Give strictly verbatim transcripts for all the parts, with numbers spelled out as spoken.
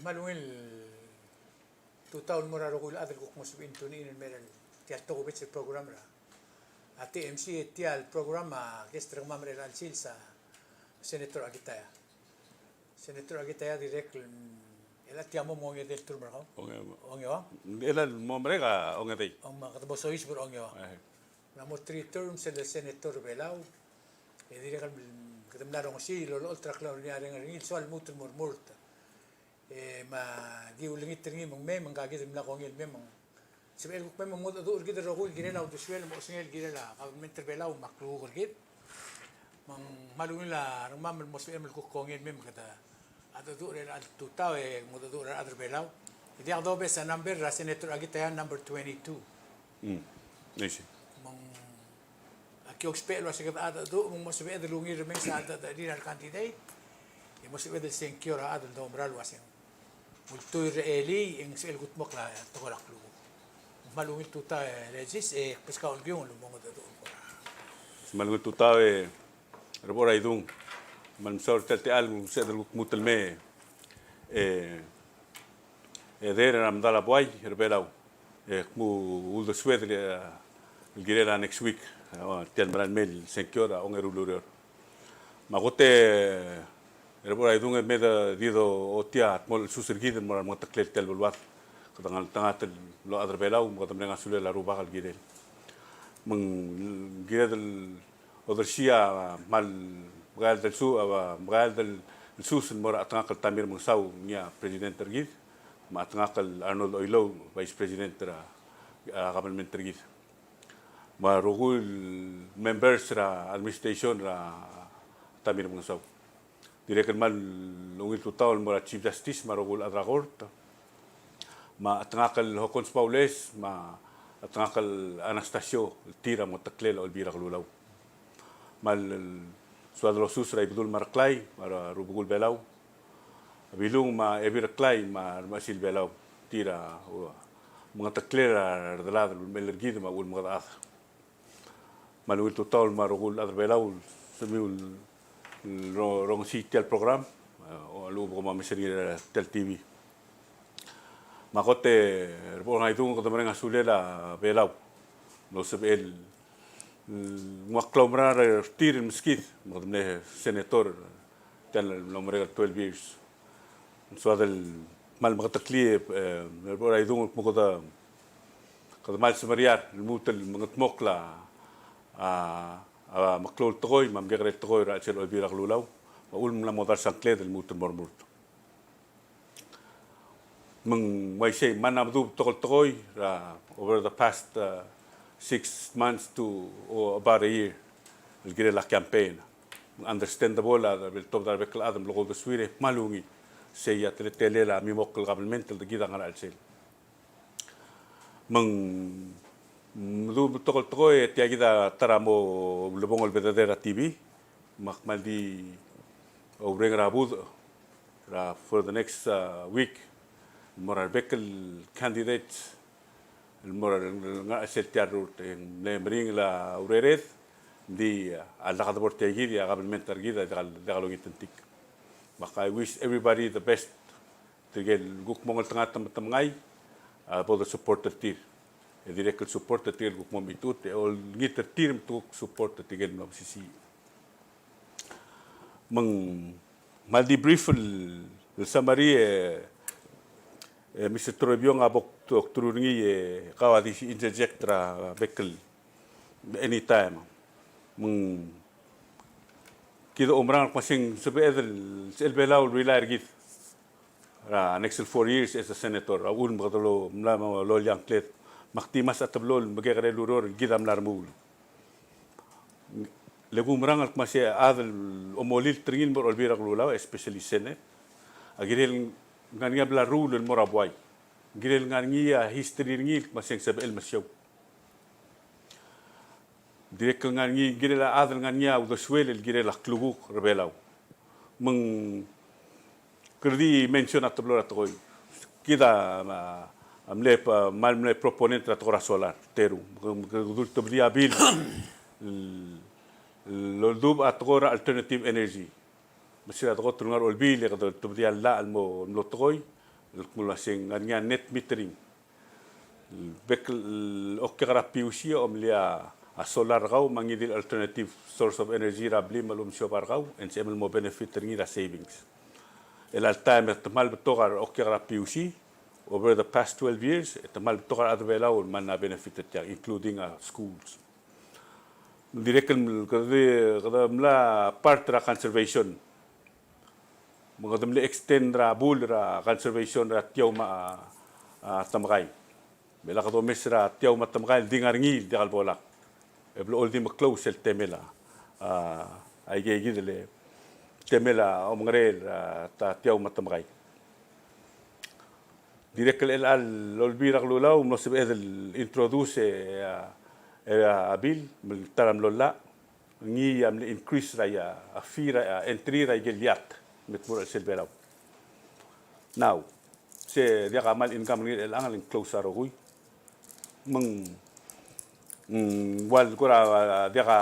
Me a ungil tutau el mo er a rokui el chad el kuk mo sebechir el tune in el mei er tia el tokubets el program er a T M C, e tia el program a guest er kemam er chelecha el sils a Senator Akitaya. Senator Akitaya, dirrek el, el tia mo ongedei el term er kau? Onge-, ongeuang? El mo merek a ongedei. Ong, me kede mo soiseb er a ongeuang. Ehe. Ng mla mo three terms el senator er a Belau. E dirrek el kede mla rongesii el olecholt er a klaureor er ngii el soal lmuut el mo remurt. E me aki ulengit er ngii me ng mei, me ng ka kid el mla kongei el mei me ng sebechel kuk mei me ng mengedecheduch er kid el rokui el kirel a uldesuel me a osengel el kirel a kabelment er a Belau me a klukuk er kid. Me ng kmal ungil a rengmam el mo sebechem el kuk kongei el mei me kede mengedecheduch er a tutau e mengedecheduch er a rechad er a Belau. E diak dobes a number er a Senator Akitaya, number twenty-two. Mm. I see. Me ng aki ousbech el uase kede mengedecheduch, me ng mo sebeched el ungil remenges a cheldecheduch er a candidate. E mo sebeched el sengkio er a chad el doumera el uase ng ultuil er a elii e ng sebechel kudmokl a tekoi er a klukuk. Me ng kmal ungil tutau e Regis, e kbeskau el kiung el mo mengedecheduch el kora. Me ng kmal ungil tutau e Rebechor Aidung, me ng mesaul er tia el techall el sebeched el kuk lmuut el mei e, e dechor er a medal a buai er a Belau. E kmo uldesued el, el kirel a next week, e, tia el mera el mei el sengkio er a ongeru el ureor. Me a kot e Rebechor Aidung, e me di dochotii a dmolech el sus er kid el mo er a remengeteklel tia el beluad. Kede ngeltengat el ochad er a Belau, me kede mereng a sulel a Rubak el kirel. Me ng kired el odersii a kmal mekeald el su-, a, mekeald el sus el mo er a chetengakl el Tommy Remengesau, ngii a president er kid, me a chetengakl el Arnold Oilouch, vice president er a, a, government er kid. Me a rokui el members er a administration er a Tommy Remengesau. Dirrek el kmal ungil tutau el mo er a Chief Justice me a rokui el chad er a court, me a chetengakl el Hokkons Baules, me a chetengakl el Anastasio, el tir a mengeteklel a Olbiil er a Kelulau. Me a soad el osus er a Ibedul me a Reklai, me a rubekul Belau, Bilung me a Ebil Reklai, me a Remechesil Belau, tir a, ua, mengeteklel a redelad el ulemechell er kid me a ulemekedechad. Me a ungil tutau el mo er a rokui el chad er a Belau el semiu el ro-, rongesii tia el program, e, a lechub e kom omes er ngii er tia el T V. Me a kot e Rebechor Aidung, kede mereng a sulel a Belau el sebechel, mm, nguu a klaumerang er tir el meskid me kede mle senator tia el mlo merek el twelve years. Ng soad el kmal meketeklii, e, Rebechor Aidung, el kmo kede, kede kmal semeriar el lmuut el mengedmokl a, a, a meklou el tekoi me a mekekerei el tekoi er a chelsel a Olbiil er a Kelulau, me a uchul me ng mla mo dars a ngkled el lmuut el mo remurt. Me ng uaisei, me ng mla mo betok el tekoi er a over the past, uh, six months to, or about a year el kirel a campaign. Understandable a, a ltobed a rebek el chad el mlo ko uldesuir e kmal ungil. Sei a teletelel a mimokl el government el kid a ngar er a chelsel. Me ng mdu betok el tekoi e tia kid a ta er a mo ulebongel el bededer er a T V, me ak kmal di oureng er a budech er a for the next, uh, week el mo er a rebek el candidates el mo er a ngar er a chelsel tia el rurt, e ng mle meringel a urered, ng di, uh, a lak debo er tia kid e a government er kid a diak, diak longit a ngtik. Me ak, I wish everybody the best. Tirke el kuk mo ngeltengat me te mengai, a bo de support er tir. E dirrek el support er tirke el kuk mo mechitechut, e olengit er tir me te kuk support er tirke el mlo mesisiich. Me ng kmal di brief el, el summary e, e Mister Toribiong a bo kdu-, kdu er ngii e kau a di interject er a bek el anytime. Me ng kid a oumerang el kmo se ng sebeched el, sel Belau el rely er kid er a next four years as a senator, a uchul me kede lo, mla mo loia a ngkled. Me ak di mesa a teblo el mekekerei el ureor el kid a mla remuul. Le kumerang el kmo se a chad el omolilt er ngii el mo er a Olbiil er a Kelulau, especially Senate, a kirel ngar er ngii a bla leruul el mo er a buai. Kirel ngar er ngii a history er ngii el kmo se ng sebechel mesiou. Dirrek el ngar er ngii, kirel a chad el ngar er ngii a uldesuel el kirel a klukuk er a Belau. Me ng kede di mention a teblo er a tekoi. Kid a, a, a mle, a, kmal mle proponent er a tekoi er a solar, teru. Me ke, me kede ultebedii a bill el, el oldubech a tekoi er a alternative energy. Me se er a tekoi el ngar er a Olbiil e kede ultebedii a llach el mo, mlo tekoi, el kmo ua se ng ngar er ngii a net metering. Bek el okiu er a PUC a omlii a solar er kau me a ngii di el alternative source of energy er a blim me a lechub e ng siobai er kau, e ng sebechem el mo benefit er ngii er a savings. El alta e te kmal betok a okiu er a PUC, over the past twelve years, e te kmal betok a rechad er a Belau el mla benefit er tiang, including a schools. Dirrek el kede, kede mla part er a conservation. Me kede mle extend er a bul er a conservation er a tiau me a, a, temekai. Me lak domes er a tiau me a temekai el di ngar er ngii el diak el bo lak. E blechoel di meklou sel temel a, a, aike kid el temel a omengerel er a ta tiau me a temekai. Dirrek el chelecha el Olbiil er a Kelulau a mlo sebeched el introduce e, a, e, a bill, me ng ta er a mlo llach, ngii a mle increase er a, a fee er a, a entry er a ikel yacht, me te mo er a chelsel Belau. Now, se diak a kmal income er ngii er chelechang el ng close a rokui. Me ng, mm, ua el kora, a, diak a,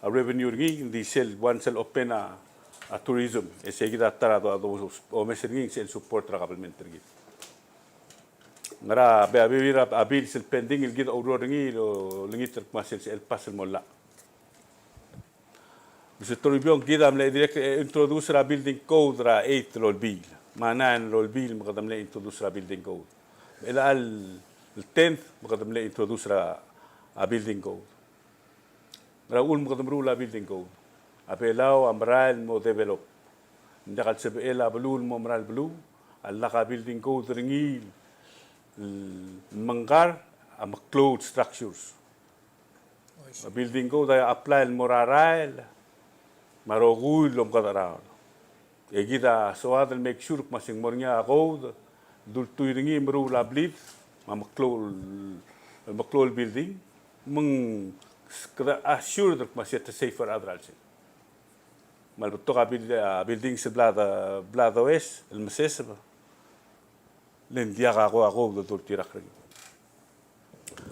a revenue er ngii, ng di sel once el open a, a tourism. E se kid a ta er a do, do, omes er ngii, se el support er a government er kid. Ngera a be, a bebil er a, a bill sel pending el kid a oureor er ngii el olengit el kmo sel, sel pass el mo llach. Mr. Toribiong, kid a mle dirrek el introduce er a building code er a eighth el Olbiil. Me a nine el Olbiil me kede mle introduce er a building code. Me chelecha el tenth me kede mle introduce er a, a building code. Ngera uchul me kede meruul a building code? A Belau a merael el mo develop. Ng diak el sebechel a beluu el mo merael el beluu a lak a building code er ngii el mengkar a meklou el structures. A building code a apply el mo er a rael me a rokui el omkedecheral. E kid a soad el make sure el kmo se ng mo er ngii a code, dultuil er ngii, meruul a blid me a meklou el, meklou el building, me ng kede assured el kmo se te safe er a chad er a chelsel. Me a le betok a buil-, a building sel bla de, bla does el meseseb, le ng diak a ko, a ko dultirakl er ngii.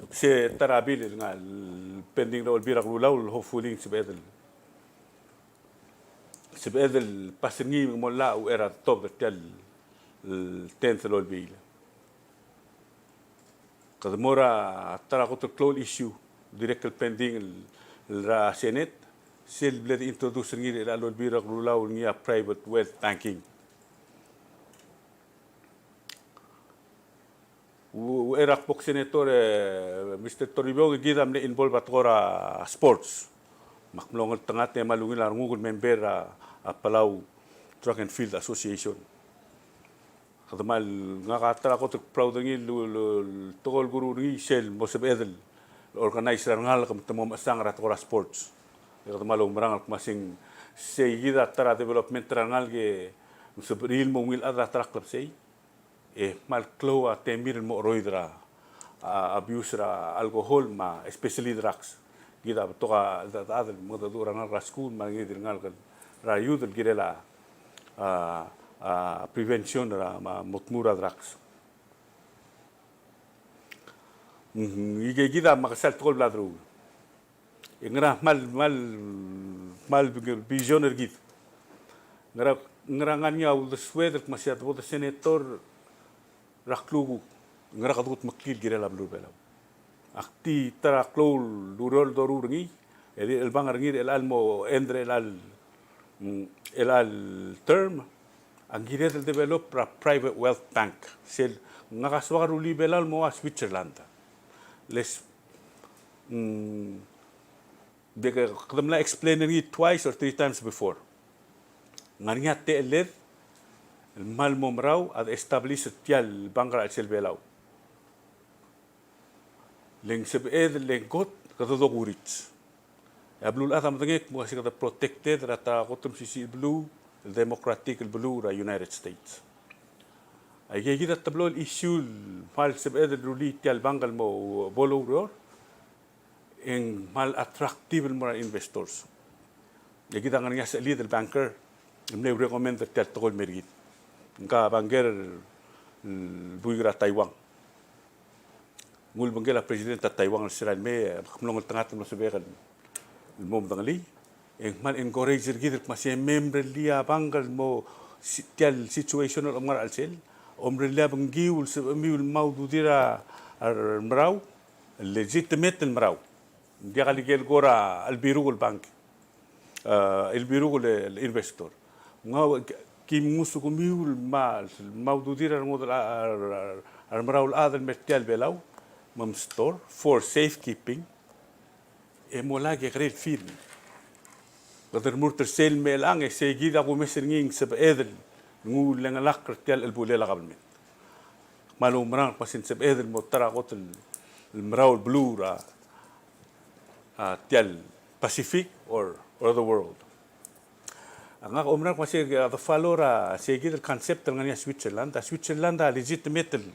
Se ta er a bill el ngar el pending er a Olbiil er a Kelulau el hopefully ng sebeched el, sebeched el pass er ngii me ng mo llach er a tobed er tia el tenth el Olbiil. Kede mo er a ta er a kot el klou el issue dirrek el pending el, el er a Senate, sel bla de introduce er ngii er a Olbiil er a Kelulau el ngii a private wealth banking. U-, uchei er a kbo ksenator e Mr. Toribiong, e kid a mle involve a tekoi er a sports. Me ak mlo ngeltengat e kmal ungil a renguk el member er a, a Palau Track and Field Association. Kede kmal, ngak a ta er a kot el proud er ngii el, el, el tekoi el kuruul er ngii sel mo sebeched el organize er a rengalek me te mo mechesang er a tekoi er a sports. E kede kmal oumerang el kmo se ng sei kid a ta er a development er a rengalek e ng sebechir el mo ungil chad er a ta er a klebesei. E kmal klou a temir el mo cheroid er a, a, abuse er a alcohol me a especially drugs. Kid a betok a, a, a chad el mengedecheduch er a rengalek er a skuul me a ngii di el ngalek er a youth el kirel a, a, a prevention er a, me a mo tmuu er a drugs. Mm, ike kid a mekesai el tekoi el bla deruul. E ngera kmal, kmal, kmal vision er kid? Ngera, ngera ngar er ngii a uldesued el kmo se a debo de senator er a klukuk? Ngera kede kudmeklii el kirel a beluu er a Belau? Ak di ta er a klou el ureor el doruul er ngii, e di el bang er ngii er chelecha el mo end er chelecha el, mm, chelecha el term, a ng kired el develop er a private wealth bank. Sel ngak a soak a rullii a Belau el mo ua Switzerland. Les, mm, bek, kede mla explain er ngii twice or three times before. Ngar er ngii a techelled el kmal mo merau a de establish er tia el bank er a chelsel Belau. Le ng sebeched, le ng kot, kede dokurits. E a beluulechad a medengei el kmo se kede protected er a ta er a kot el mesisiich el beluu, el democratic el beluu er a United States. Aike kid a teblo el issue el kmal sebeched el rullii tia el bank el mo bo loureor, e ng kmal attractive el mo er a investors. E kid a ngar er ngii a sechelid el banker el mle recommend er tia el tekoi el mer kid. Ngka a banker el buik er a Taiwan. Ng ulebengkel a president er a Taiwan el sera el mei, e ak mlo ngeltengat el mlo sebechek el mo medengelii. E ng kmal encourage er kid el kmo se member er ngii a bank el mo si-, tia el situation el ngar er a chelsel, Omerellii a bengkiu el sebechemiu el mo ududir a remerau, legitimate el merau. Ng diak el ikel kora el biruk el bank, eh, el biruk el, el investor. Ng ua ki mngesukemiu el mo, mo ududir a rengodech el, a, a, a remerau el chad el mer tia el Belau, me mstor for safekeeping. E mo lak e kekerei el firm. Kede remurt er sel mei el chang, e sei kid a kumes er ngii ng sebeched el nguu el lengelakl er tia el chelebuul a kabelment. Me a loumerang el kmo se ng sebeched el mo ta er a kot el, el merau el beluu er a, a, tia el Pacific or, or the world. A ngak a oumerang el kmo se, a, the follow er a sei kid el concept el ngar er ngii a Switzerland, a Switzerland a legitimate el,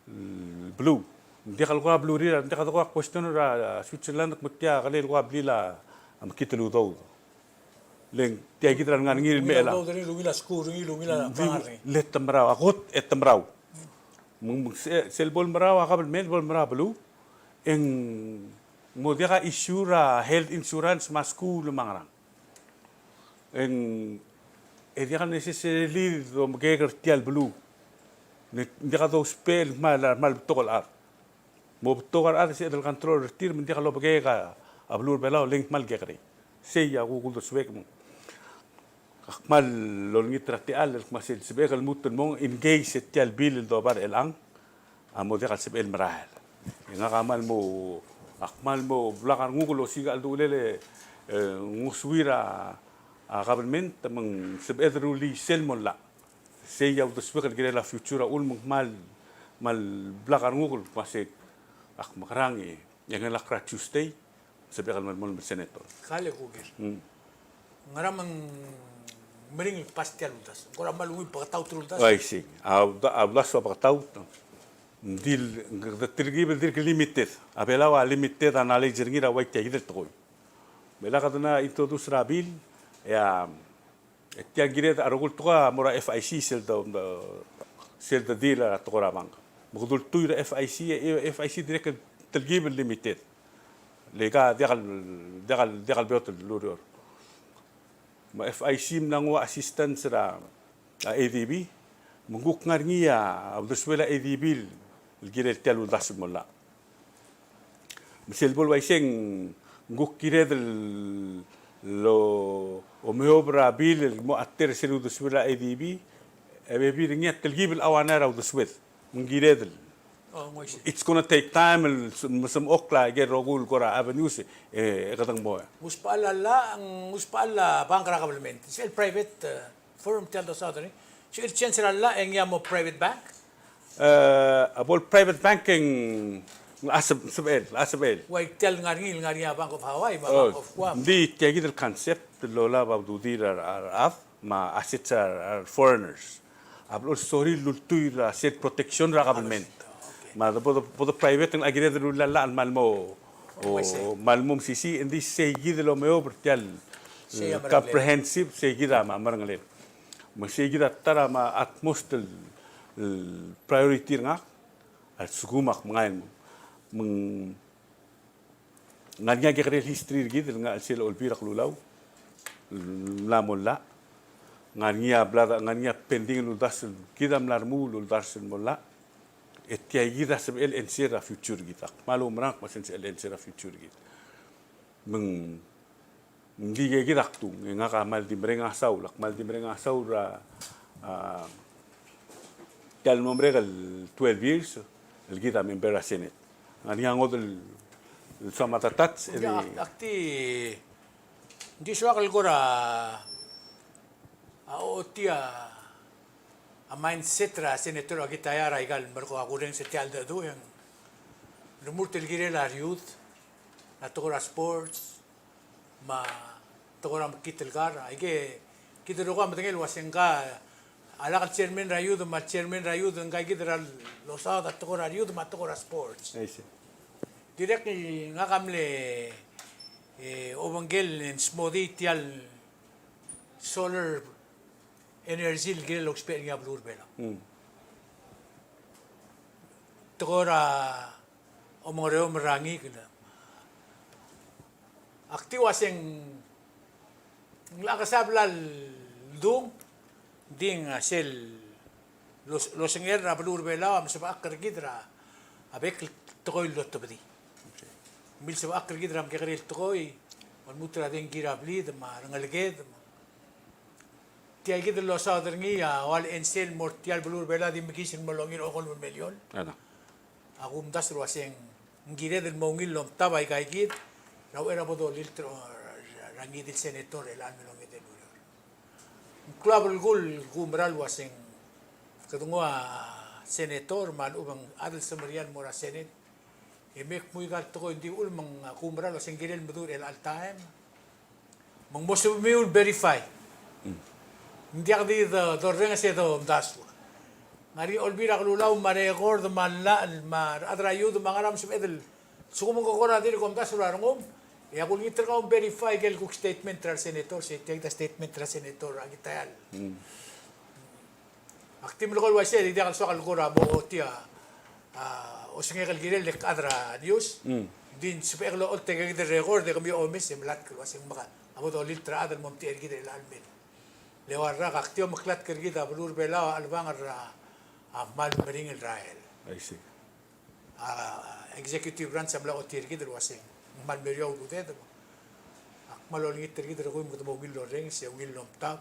el beluu. Ng diak el kora belurir, ng diak el kora question er a, a, Switzerland el kmo tia a kelel kora blil a mekngit el udoud. Le ng tia kid er a lengar er ngii el mei el chang. Udoud er ngii, ungil a skuul er ngii, ungil a, di, pangar er ngii. Le te merau, a kot e te merau. Me ng, me ng se, sel bo lemerau a kabelment, bo lemerau a beluu, e ng mo diak a issue er a health insurance me a skuul me a ngerang. E ng, e diak el necessarily domekeek er tia el beluu. Ng diak a dousbech el kmal, kmal betok el chad. Mo betok a rechad e sebeched el control er tir me ng diak lobekeek a beluu er a Belau, le ng kmal kekerei. Sei a kuk uldesuek me ng, ak kmal olengit er a techall el kmo se el sebechek el lmuut el mo engage er tia el bill el doba er chelechang a mo diak el sebechel el merael. E ngak a kmal mo, ak kmal mo blak a renguk el osiik a cheldechulel e, e, ngosuir a, a kabelment me ng sebeched el rullii sel mo llach. Sei a uldesuek el kirel a future a uchul me ng kmal, kmal blak a renguk el kmo se ak mekerang e, e ngelak er a Tuesday, sebechek el melemolem el senator. Kale kuker. Mm. Ngera me ng meringel el pass tia el uldasu? Ng kora kmal ungil beketaut el uldasu? Uaisei. A ulda-, a uldasu a beketaut. Ng di, ng di telkib el dirk limited. A Belau a limited a knowledge er ngii er a ua tia kid el tekoi. Me lak de mla introduce er a bill, e a E tia kired a rokui el tekoi a mo er a F I C sel de, sel de deal er a tekoi er a bank. Me kede ultuil er a F I C, e F I C dirrek el telkib el limited. Le ka diak el, diak el, diak el beot el ureor. Me a F I C a mla nguu a assistance er a, a ADB, me ng kuk ngar er ngii a uldesuel a ADB el kirel tia el uldasu el mo llach. Me sel bo el uaisei e ng kuk kired el omeob er a bill el mo ater sel uldesuel a ADB, e bebil er ngii a telkib el auanai er a uldesued. Me ng kired el. Oh, ng uaisei. It's gonna take time el s-, mesemechokl a ikel rokui el kora avenues e, e kede mo. Ng usbechall a llach, ng usbechall a bank er a government. Sel private, eh, firm tia el dosaod er ngii. Sel change er a llach e ngii a mo private bank? Eh, a bo el private bank e ng locha sebechel, locha sebechel. Uai, tia el ngar er ngii, ngar er ngii a Bank of Hawaii, me a Bank of Guam. Ng di tia kid el concept el lolab a ududir a, a, a, me a assets er a, a foreigners. A bo el sorir el ultuil er a sel protection er a government. Okay. Me a bo de, bo de private e ng locha kired el rullii a llach el kmal mo, o, kmal mo mesisiich, e ng di sei kid el omeob er tia el, sei a, eh, comprehensive, sei kid a merengelel. Me sei kid a ta er a me a utmost el, el priority er ngak, a lsekum ak mengai el mo. Me ng ngar er ngii a kekerei el history er kid el ngar er a chelsel a Olbiil er a Kelulau el mla mo llach. Ngar er ngii a bla, ngar er ngii a pending el uldasu el kid a mla remuul el uldasu el mo llach. E tia kid a sebechel el answer er a future er kid. Ak kmal oumerang el kmo se ng sebechel el answer er a future er kid. Me ng Ng di ikakid a kdung, e ngak a kmal di mereng a saul, ak kmal di mereng a saul er a, a, tia el mo merek el twelve years el kid a member er a Senate. Ng ngar er ngii a ngodech el soam a tatats, e di. Ak, ak di, di soak el kora, a, ochotii a mindset er a Senator Akitaya er aika el merkong a kurrenges er tia el cheldecheduch e ng remurt el kirel a re youth, a tekoi er a sports, me a tekoi er a mekngit el kar, aike kid el rokui a medengei el uasei ngka a lak el chairman er a youth me a chairman er a youth, ngka kid er a losaod a tekoi er a youth me a tekoi er a sports. Aisei. Dirrek el ngak a mle, e, obengkel e ng smodii tia el solar energy el kirel el ousbech er ngii a beluu er a Belau. Mm. Tekoi er a omengereomel er a ngikel. Ak di uasei ng locha kesai a bla ledung, ng di ng sel Los-, losengel er a beluu er a Belau a mesebechakl er kid er a bek el tekoi el lotebedii. Milsebechakl er kid er a mekekerei el tekoi, olmuut er a dengki er a blid me a rengeleked. Tia kid el losaod er ngii a ua el chelsel el mo er tia el beluu er a Belau a di mekiis el mo er a ongit el okolem el milion. A kumdasu el uaseng ng kired el mo ungil el omtab aika kid er a uchei er a bo dolilt er a ngii di el senator er chelecha el me el ongedei el ureor. Ng klou a belkul el kumerang el uaseng kede nguu a senator me a lechub e ng chad el semeriar el mo er a Senate e me kmu aika el tekoi, ng di uchul me ng kumerang el uaseng ng kirel el meduch er chelecha el taem me ng mo sebechemiu el verify. Ng diak di do-, dorrenges e domdasu. Ng ngar er ngii a Olbiil er a Kelulau me a record me a llach me a rechad er a youth me a ngar er a mesebeched el sekum ng kora dirk omdasu er a rengum, e ak ulengit er kau me verify ikel kuk statement er a resenator, se tia kid a statement er a senator Akitaya. Ak di melekoi el uaisei e di diak el soak el kora mo ochotii a, a, osengek el kirel el chad er a news. Ng di ng sebechek el ocholt aika kid el record e kemiu a omes e melatk el uaseng me ka, a bo dolilt er a chad el mo omtechei er kid er chelecha el mei. Le ua el rak, ak di omeklatk er kid a beluu er a Belau a chelebangel er a, a kmal meringel el rael. I see. A executive branch a mla ochotii er kid el uaseng ng kmal meriou a uluded. Ak kmal olengit er kid el rokui me kede mo ungil el orrenges e ungil el omtab.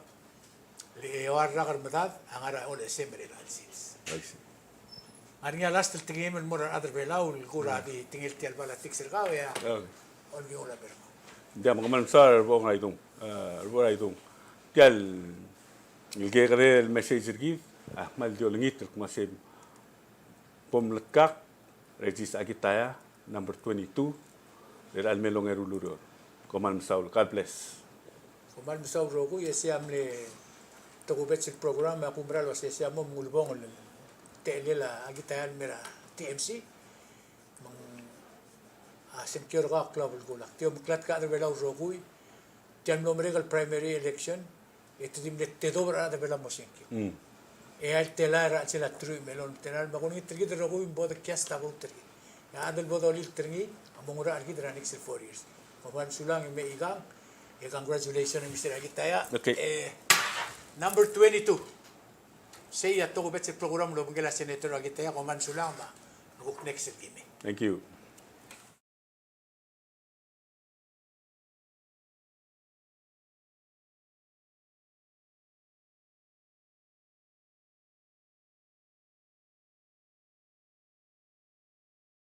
Le eua el rak er medad a ngar er a olechesem er chelecha el sils. I see. Ng ngar er ngii a last el tekingem el mo er a rechad er a Belau el kora di tekingel tia el politics er kau, e a Olbiil er a Belau. Ng diak, me kmal mesaul er a Rubak Aidung, e, Rubak Aidung. Tia el kekerei el message er kid a kmal di olengit el kmo sei bo mlekak er a Regis Akitaya number twenty-two er chelecha el me el ongeru el ureor. Kom kmal mesaul. God bless. Kom kmal mesaul el rokui, e sei a mle tokubets el program, e a kumerang el uasei sei a mo ulebongel el techellel a Akitaya el mei er a T M C. Me ng, a, sengkio er kau a klou a belkul. Ak di omeklatk er a rechad er a Belau el rokui. Tia el mlo merek el primary election e te di mle tedobech er a rechad er a Belau el mo sengkio. E a telael er a chelsel a truich me a elolem el telael, me ak olengit er kid el rokui me bo de cast a vote er kid. E a chad el bo dolilt er ngii a mo oungerachel er kid er a next four years. Kom kmal mesulang e mechikang, e congratulations Mister Akitaya. Okay. E number twenty-two. Sei a tokubets el program el obengkel a Senator Akitaya, kom kmal mesulang me a kuk next el kimei. Thank you.